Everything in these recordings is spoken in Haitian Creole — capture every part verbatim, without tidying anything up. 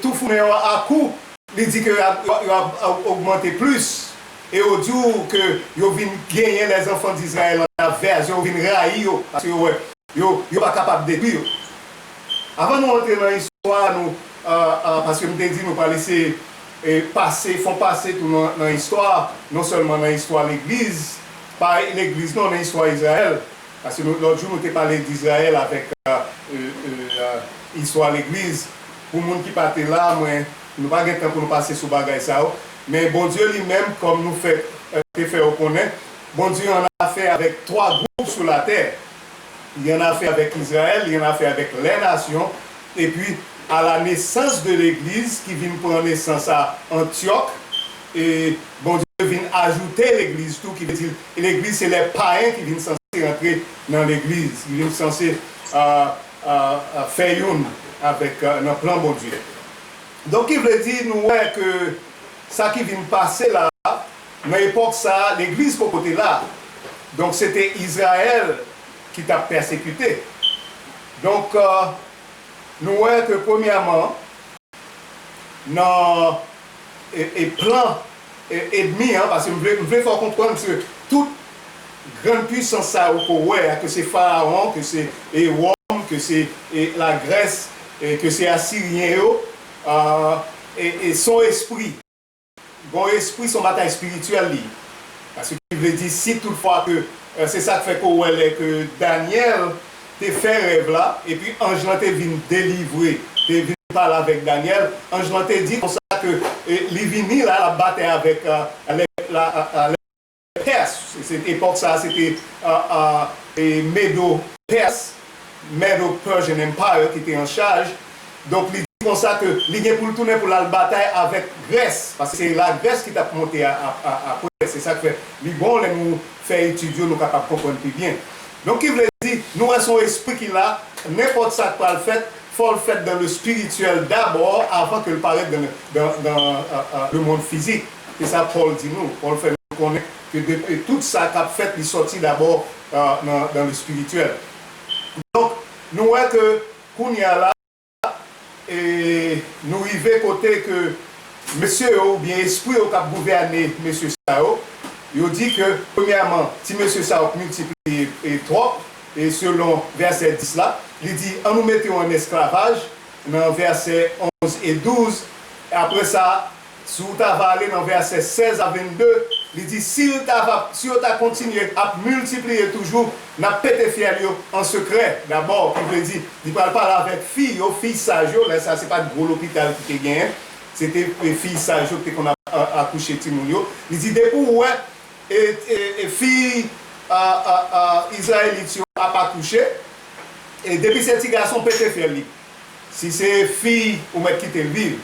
toufounen yo a kou, li di ke yo ap, yo ap, yo ap ogmante plis. E yo di w ke yo vin genyen les enfants d'Israël an avè yo, yo vin rayi yo, paske yo wè, yo, yo pa kapab detwi yo. Avan nou antre nan istwa, nou, euh, euh, paske m te di nou pral eseye, e, pase, fon pase tou nan, nan istwa, non sèlman nan istwa legliz, pa legliz non, nan istwa Izrayèl. Paske nou, lòt jou, nou te pale d Izrayèl avèk, euh, euh, euh, euh, istwa legliz. Pou moun ki pa te la, mwen, nou pa gen tan pou nou pase sou bagay sa yo. Men Bondye li menm, kòm nou fè, euh, te fè yo konnen, Bondye an afè avèk twa gwoup sou latè. Li an afè avèk Izrayèl, li an afè avèk lè nasyon. Epi, à la naissance de l'église, ki vin pran nesans a Antyòk, e Bondye vin ajoute legliz tou, ki vle di legliz se lè payen ki vin sanse rantre nan legliz, ki vin sanse, a, a, a, fè youn avèk, a, nan plan Bondye. Donk, ki vle di, nou wè ke sa ki vin pase la, nan epòk sa, legliz poko te la. Donk, se te Izrayèl ki t ap pèsekite. Donk, euh, nou wè ke premyèman, nan, e, e plan, e, ènmi an, paske m vle, m vle fè w konprann ke tout grann pwisans sa yo ke w wè a, ke se Farawon, ke se, e, Wòm, ke se, e, Lagrès, e, ke se Asiryen yo, a, e, e se yon espri. Gon espri, se yon batay espirityèl li ye. Paske ki vle di, si toutfwa ke, e, se sa k fè ke w wè lè ke Danyèl te fè rèv la, epi anj lan te vin delivre, te vin pale avèk Danyèl, anj lan te di konsa ke, e, li vini la, l ap batay avèk, e, lè, la, e, e, lè Pès. Se, se, epòk sa a, se te, a, a, e, Medo Pès, Medo Persian Empire ki te an chaj. Donk, li di konsa ke li gen pou l tounen pou l al batay avèk Grès, paske se Lagrès ki t ap monte a, a, a, apre. Se sa k fè li bon lè nou fè etid yo, nou kapab konprann pi byen. Donk, ki vle di, nou wè se yon espri ki la, nenpòt sa k pral fèt, fò l fèt dans le spirituel d'abord, avant que l parèt dans, dans, dans, euh, euh, le monde physique. Se sa Pòl di nou. Pòl fè nou konnen ke de, e tout sa k ap fèt, li sòti dabò, euh, nan, dans le spirituel. Donk, nou wè ke kounye a la, e nou rive kote ke mesye yo, oubyen espri yo k ap gouvène mesye sa yo, yo di ke, premyèman, ti mesye sa yo k miltipliye, e, twòp, e selon vèsè dis la, li di, ann nou mete yo an esklavaj, nan vèsè onz e douz, e apre sa, si w ta va ale nan vèsè sèz a vennde, li di, si l ta va, si yo ta kontinye ap miltipliye toujou, n ap pete fyèl yo an sekrè, dabò, ki vle di, li pral pale avèk fi yo, fi saj yo, lè sa se pa t gwo lopital ki te genyen, se te, e, fi saj yo ki te konn ap, a, akouche timoun yo. Li di, depi w wè, e, e, e fi, a, a, a, Izrayelit yo ap akouche, e depi se ti gason, pete fyèl li. Si se fi, ou mèt kite l viv.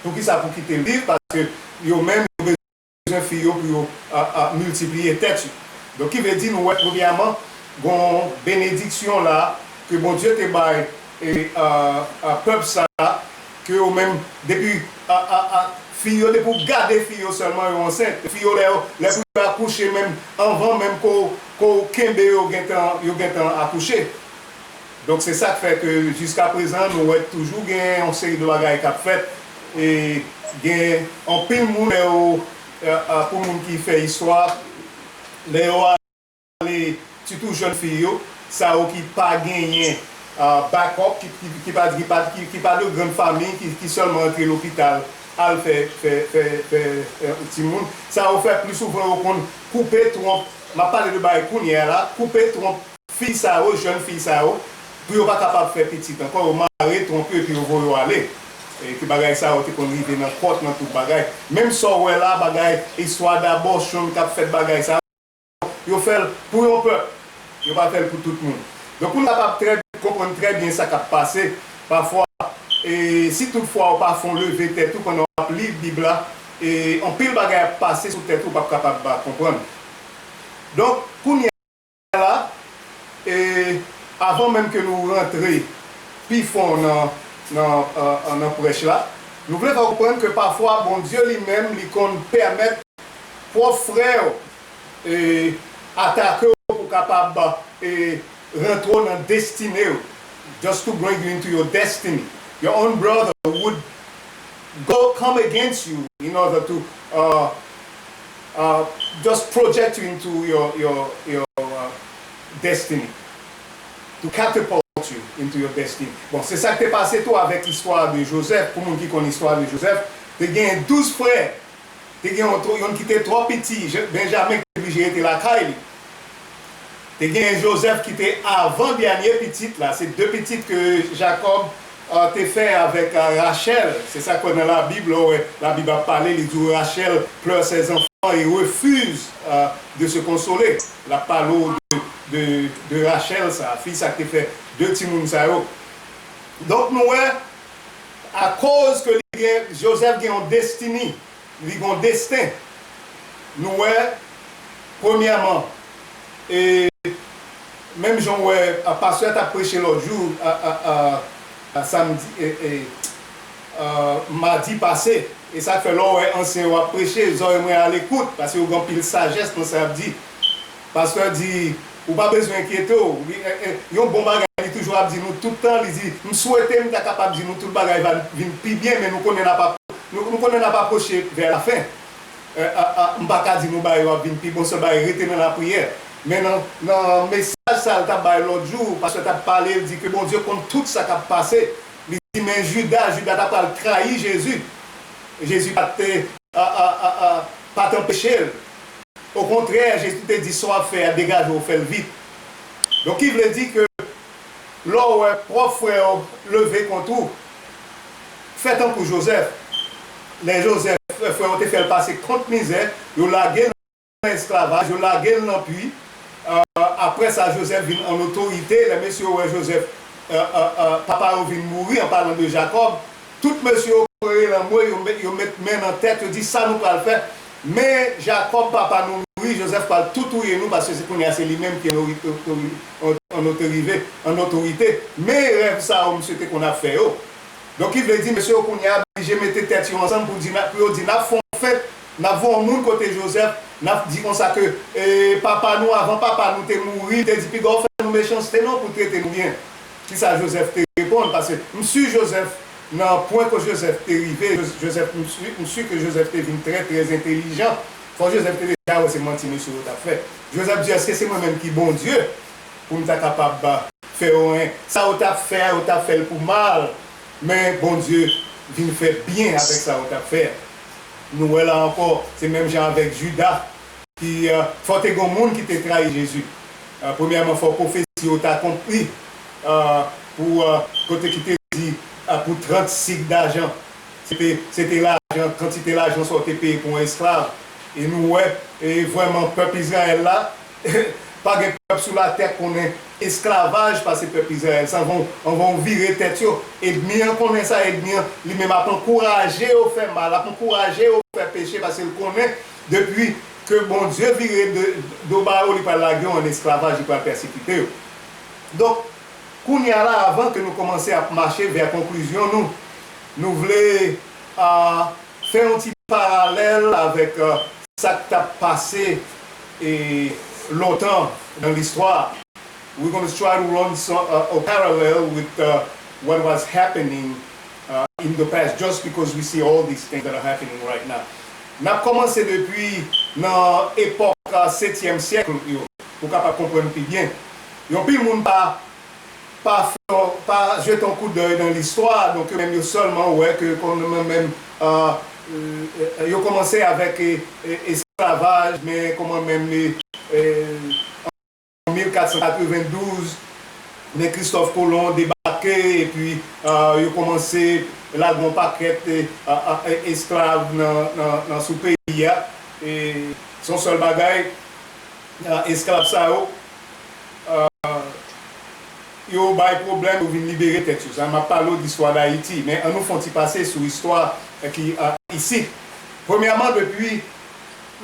Poukisa pou kite l viv? Paske yo menm, yo bezwen fi yo pou yo, a, a, miltipliye tèt yo. Donk, ki vle di, nou wè, premyèman, gon benediksyon la ke Bondye te bay, e, a, a, pèp sa a, ke yo menm, depi, a, a, a, fi yo, depi w gade fi yo sèlman, yo ansent. Fi yo, lè yo, lè pou yo akouche, menm anvan menm ke w, ke w kenbe yo, gentan, yo gentan akouche. Donk, se sa k fè ke jiskaprezan, nou wè toujou gen yon seri de bagay k ap fèt. E gen anpil moun, lè yo, e, e, pou moun ki fè istwa, lè yo ale, sitou jèn fi yo, sa yo ki pa genyen, e, backup, ki, ki, ki pa, ki pa, ki, ki pa de grann fanmi, ki, ki sèlman antre lopital, al fè, fè, fè, fè, e, timoun. Sa yo fè pli souvan, yo konn koupe twonp, m ap pale de bagay kounye a la, koupe twonp fi sa yo, jèn fi sa yo, pou yo pa kapab fè pitit ankò, yo mare twonp yo epi yo voye yo ale. E ke bagay sa yo te konn rive nan kòt, nan tout bagay. Menm sa w wè la, bagay, istwa dabòchon k ap fèt, bagay sa yo, yo fè l pou yon pèp. Yo pa fè l pou tout moun. Donk, pou nou kapab trè, konprann trè byen sa k ap pase, pafwa, e si toutfwa ou pa fè yon leve tèt ou pandan w ap li Bib la, e anpil bagay ap pase sou tèt ou, ou p ap kapab konprann. Donk, kounye a la, e avan menm ke nou rantre pi fon nan, nan, e, nan prèch la, nou vle fè w konprann ke pafwa Bondye li menm, li konn pèmèt pwòp frè w, e, atake w pou kapab, e, rantre w nan destine w. Just to bring you into your destiny. Your own brother would go come against you in order to uh, uh, just project you into your, your, your uh, destiny, to catapult you into your destiny. Bon, se sa k te pase tou avèk istwa de Joseph. Pou moun ki konn istwa de Joseph, te gen douz frè. Te gen yon, yon ki te twò piti, Benjamen ki te oblije rete lakay li. Te gen Joseph ki te avan dènye pitit la. Se de pitit ke Jacob uh, te fè avèk uh, Rachel. Se sa k wè nan Labib, lè w wè Labib ap pale, li di w Rachel pleure ses enfants et refuse uh, de se consoler. L ap pale w de, de, de Rachel sa, fi sa k te fè de timoun sa yo. Donk nou wè, akoz ke li gen, Joseph gen yon destini, li gen yon desten. Nou wè, premyèman, e menm jan w wè a, pastè t ap preche lòt jou, a, a, a, a samdi, e, e, a, madi pase, e sa k fè lè w wè ansyen yo ap preche, zòrèy mwen alekout, paske yo gen anpil sajès nan sa y ap di. Pastè di, ou pa bezwen enkyete w. Li, e, e, yon bon bagay, li toujou ap di nou tout tan, li di, m swete m ta kapab di nou tout bagay va vin pi byen, men nou konnen n ap, nou, nou konnen n ap apwoche vè lafen. E, a, a, m pa ka di nou bagay yo ap vin pi bon, sèl bagay rete nan lapriyè. Men nan, nan mesaj sa l t ap bay lòt jou, pastè t ap pale, l di ke Bondye konn tout sa k ap pase. Li di, men Jida, Jida ta pral trayi Jezi. Jezi pa te, a, a, a, a, pa t anpeche l. Okontrè, Jezi te di, sa w ap fè a, degaje w, fè l vit. Donk, ki vle di ke lè w wè pwòp frè w leve kont ou, fè tankou Jozèf. Lè Jozèf, frè w te fè l pase kont mizè, yo lage l nan esklavaj, yo lage l nan pui. Euh, apre sa, Jozèf vin an otorite. Lè mesye yo wè Jozèf, euh, euh, euh, papa yo vin mouri, an palan de Jakòb, tout mesye yo kore lanmò, yo met, yo met men nan tèt, yo di, sa nou pral fè? Men Jakòb, papa nou, mouri, Jozèf pral tou touye nou, paske se kounye a se li menm ki an ori-, ori-, an, an otorive-, an otorite. Men rèv sa yo, misye te konn ap fè yo. Donk, ki vle di, mesye yo kounye a blije mete tèt yo ansanm pou di, pou yo di, n ap fè yon fèt, n ap voye yon moun kote Jozèf, n ap di konsa ke, e, papa nou, avan papa nou te mouri, te di, piga w fè nou mechanste non pou trete nou byen. Kisa Jozèf te reponn? Paske m si Jozèf, nan pwen ke Jozèf te rive, Jo-, Jozèf, m si, m si ke Jozèf te vin trè, trè entelijan. Fò Jozèf te deja wè se manti mesye yo t ap fè. Jozèf di, èske se mwen menm ki Bondye pou m ta kapab, a, fè yo anyen? Sa yo t ap fè a, yo t ap fè l pou mal, men Bondye vin fè byen avèk sa yo t ap fè a. Nou wè la ankò, se menm jan avèk Jida. Ki, euh, fò te gen moun ki te trayi Jezi. Euh, premyèman, fò pwofesi yo t akonpli, euh, pou, euh, kote ki te di, euh, pou trant sik dajan. Se te, se te lajan, kantite lajan sa w te peye pou yon esklav. E nou wè, e vrèman, pèp Izrayèl la, pa gen pèp sou latè k konnen esklavaj pase pèp Izrayèl. Sa anvan, anvan w vire tèt yo. Ènmi an konnen sa, ènmi an, li menm ap ankouraje yo fè mal, ap ankouraje yo fè peche, paske l konnen depi ke Bondye vire de, do ba yo, li pral lage yo an esklavaj, li pral pèsekite yo. Donk, kounye a la, avan ke nou kòmanse ap mache vè konklizyon nou, nou vle, a, fè yon ti paralèl avèk, a, sa k t ap pase, e, lontan nan listwa. We're gonna try to run some, uh, a parallel with, uh, what was happening, uh, in the past, just because we see all these things that are happening right now. N ap kòmanse depi nan epòk, uh, setyèm syèk yo, pou kapab konprann pi byen. Yon pil moun pa, pa fè, pa jete yon koudèy nan listwa, donk yo menm yo sèlman wè ke kòman menm, uh, euh, yo kòmanse avèk, e, e, esklavaj, men kòman menm, e, e, mil kat san katrevendouz, men Kristòf Kolon debake, epi, a, yo kòmanse lage yon pakèt, e, a, a, e, esklav nan, nan, nan sou peyi a. E se yon sèl bagay, a, esklav sa yo, a, yo bay pwoblèm, yo vin libere tèt yo. Sa, m ap pale w di istwa Dayiti, men ann nou fè yon ti pase sou istwa, e, ki, a, isit. Premyèman, depi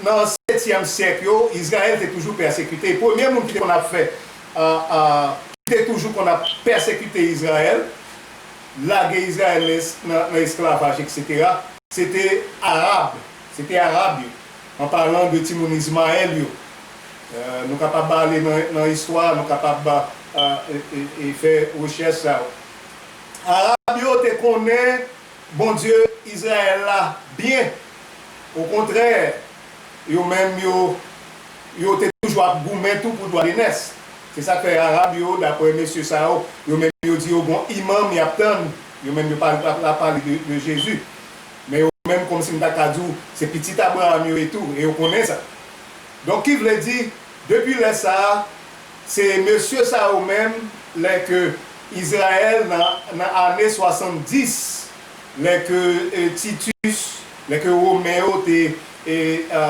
nan setyèm syèk yo, Izrayèl te toujou pèsekite. Premye moun ki te konn ap fè, a, a, ki te toujou konn ap pèsekite Izrayèl, lage Izrayèl nan es-, nan, nan esklavaj, etsetera, se te Arab. Se te Arab yo. An palan de timoun Izmayèl yo. Euh, nou kapab ale nan, nan istwa, nou kapab, a, e, e, e fè rechèch sa yo. Arab yo te konnen Bondye Izrayèl la byen. Okontrè, yo menm yo, yo te toujou ap goumen tou pou dwa de nès. Se sa k fè Arab yo, daprè mesye sa yo, yo menm yo di yo gon imanm y ap tann. Yo menm yo pa, pa, pa pale de, de Jezi. Men yo menm kòmsi m ta ka di w, se pitit Abraram yo ye tou, e yo konnen sa. Donk, ki vle di, depi lè sa a, se mesye sa yo menm, lè ke Izrayèl nan, nan ane swasanndis, lè ke, e, Titus, lè ke Women yo te, e, e,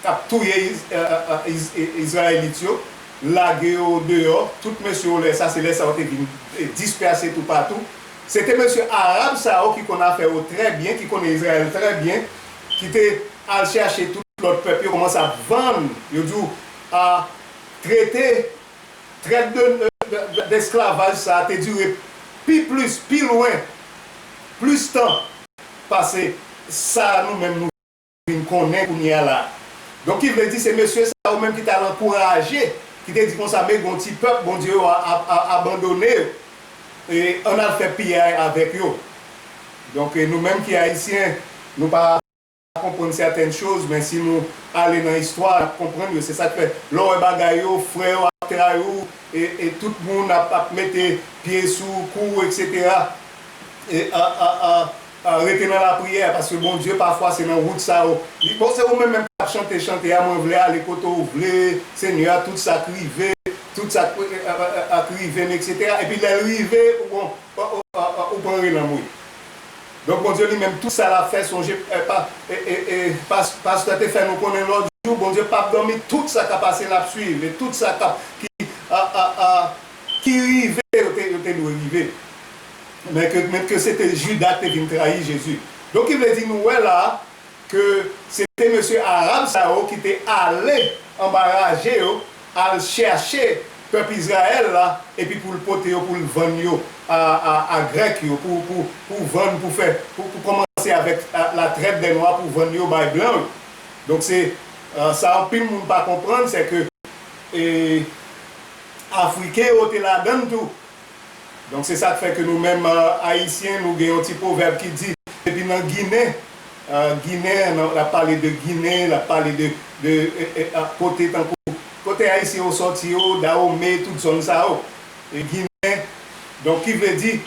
ap touye Iz-, e, e, e, Iz-, e, Izrayelit yo, lage yo deyò, tout mesye yo lè sa, se lè sa yo te vin, e, dispace toupatou. Se te mesye Arab sa yo ki konn afè yo trè byen, ki konnen Izrayèl trè byen, ki te al chache tout lòt pèp yo, kòmanse ap vann, yo di w, a, trete, trèt de, de, de, desklavaj sa a te dire pi plis, pi lwen, plis tan pase sa nou menm nou vin konnen kounye a la. Donk, ki vle di, se mesye sa yo menm ki t al ankouraje, ki te di konsa, men gon ti pèp Bondye yo a, a, a, abandone yo, e ann al fè piyay avèk yo. Donk, e nou menm ki Ayisyen, nou pa konprann sètèn choz, men si nou ale nan istwa, n ap konprann yo. Se sa k fè, lè w wè bagay yo, frè w ap trayi w, e, e tout moun ap, ap mete pye sou kou w, etsetera. E, a, a, a, a, rete nan lapriyè, paske Bondye, pafwa, se nan wout sa yo. Li, bon, se ou menm menm k ap chante, chante a, mwen vle ale kote w vle, Senyè, tout sa k rive, tout sa k, e, e, e, e, k rive m, etsetera. Epi lè l rive, ou bon, ou, ou, ou, ou pran renan m, wi. Donk, Bondye li menm, tout sa l ap fè, sonje, e, pa, e, e, e, pas-, pastè te fè nou konnen lòt jou, Bondye p ap dòmi, tout sa k ap pase, l ap swiv, e tout sa k ap, ki, a, a, a, ki rive, yo te, yo te dwe rive. Men ke, menm ke se te Jida ki te vin trayi Jezi. Donk, ki vle di, nou wè la, ke se te mesye Arab sa yo ki te ale anba raje yo, al chèche pèp Izrayèl la, epi pou l pote yo, pou l vann yo a, a, a Grèk yo, pou, pou, pou vann, pou fè, pou, pou kòmanse avèk, a, la traite des Noirs, pou vann yo bay blan yo. Donk, se, e, sa anpil moun pa konprann, se ke, e, Afriken yo te ladann tou. Donk, se sa k fè ke nou menm, e, Ayisyen, nou gen yon ti pwovèb ki di, depi nan Ginen, e, Ginen, nan, l ap pale de Ginen, l ap pale de, de, e, e, a, kote tankou, kote Ayisyen yo sòti yo, Dawome, tout zòn sa yo. E Ginen, donk, ki vle di,